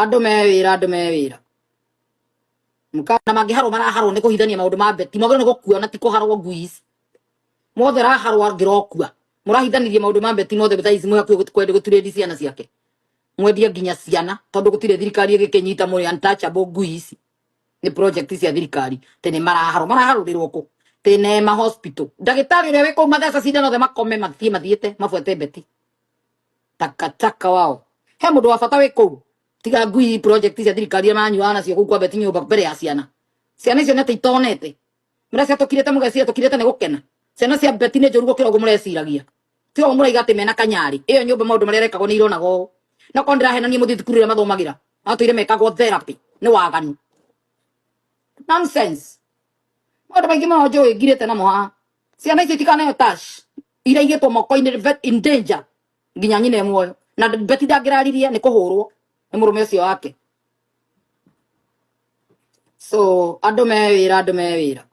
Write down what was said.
Andũ me wĩra, andũ me wĩra. Mukana mangĩharwo maraharwo nĩ kũhithania maũndũ ma beti. Mwagĩrĩirwo nĩ gũkua na ti kũharwo ngui ici. Mothe raharwo angĩrokua. Mũrahithanirie maũndũ ma beti mothe thaa ici mwĩ hakuhĩ kwenda gũturĩndi ciana ciake. Mwendie nginya ciana tondũ gũtirĩ thirikari ĩgĩkĩnyita mũrĩ untouchable ngui ici. Nĩ project cia thirikari. Tĩ nĩ maraharwo. Maraharũrĩrwo kũ? Tĩ Neema Hospital. Ndagĩtarĩ ũrĩa wĩ kũu matheca cindano othe makome mathiĩ mathiĩte mabuate beti. Takataka wao. He mũndũ wa bata wĩ kũu. Tiga ngui project cia thirikari iria maranyuaga nacio kũu kwa Beti nyũmba mbere ya ciana. Ciana icio nĩ atĩ itonete. Mũrecia tũkirĩte mũgecia tũkirĩte nĩ gũkena. Ciana cia Beti nĩ njũru gũkĩra ũguo mũreciragia. Tiga ũguo mũraiga atĩ mena kanyarĩ. Ĩyo nyũmba maũndũ marĩa arekagwo nĩ ironaga ũũ. No korwo ndĩrahenania mũthiĩ thukuru ĩrĩa mathomagĩra. Matũire mekagwo therapy. Nĩ waganu. Nonsense. Maũndũ maingĩ mũno njũĩ ngirĩte namo haha. Ciana icio itikaneo touch. Iraigĩtwo moko-inĩ in danger. Nginya nyina e muoyo. Na Beti ndangĩraririe nĩ kũhũrwo nĩ mũrũme ũcio wake. So andũ me wĩra, andũ me wĩra.